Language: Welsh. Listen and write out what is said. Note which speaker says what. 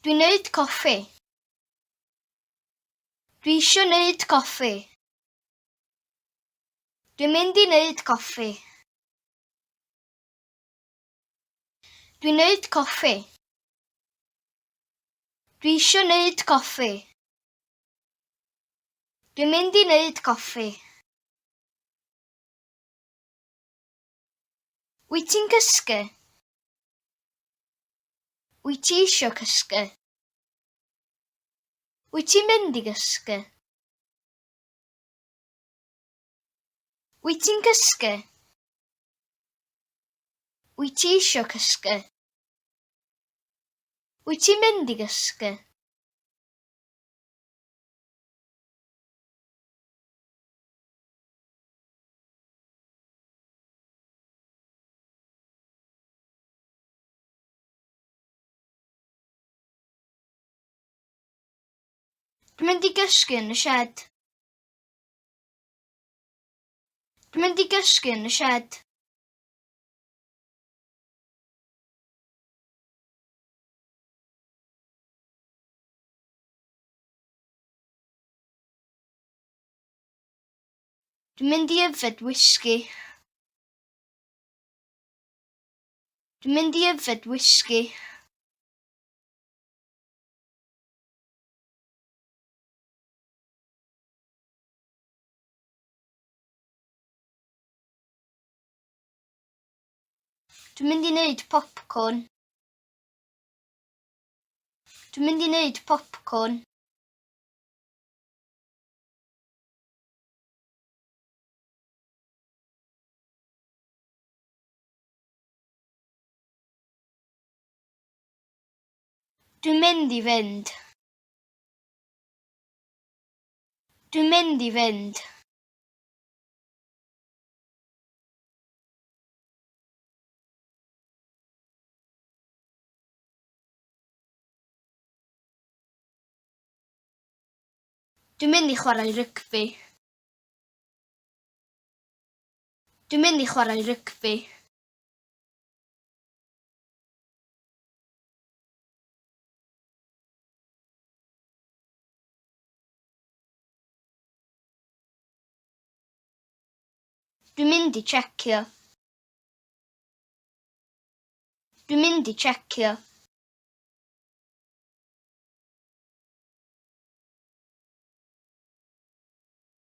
Speaker 1: Dwi'n neud coffi. Dwi isio neud coffi. Dwi'n mynd i neud coffi. Dwi'n neud coffi. Dwi isio neud coffi. Dwi'n mynd i neud coffi. Wyt ti'n cysgu? Wyt ti isio cysgu? Wyt ti'n mynd i gysgu? Wyt ti'n cysgu? Wyt ti isio cysgu? Wyt ti'n mynd i gysgu? Dwi'n mynd i gysgu yn y shed. Dwi'n mynd i gysgu yn y shed. Dwi'n mynd i yfed whisky. Dwi'n mynd i yfed whisky. Dwi'n mynd i wneud popcorn. Dwi'n mynd i wneud popcorn. Dwi'n mynd i fynd. Dwi'n mynd i fynd. Dwi'n mynd i chwarae rygbi. Dwi'n mynd i chwarae rygbi. Dwi'n mynd i checio. Dwi'n mynd i checio.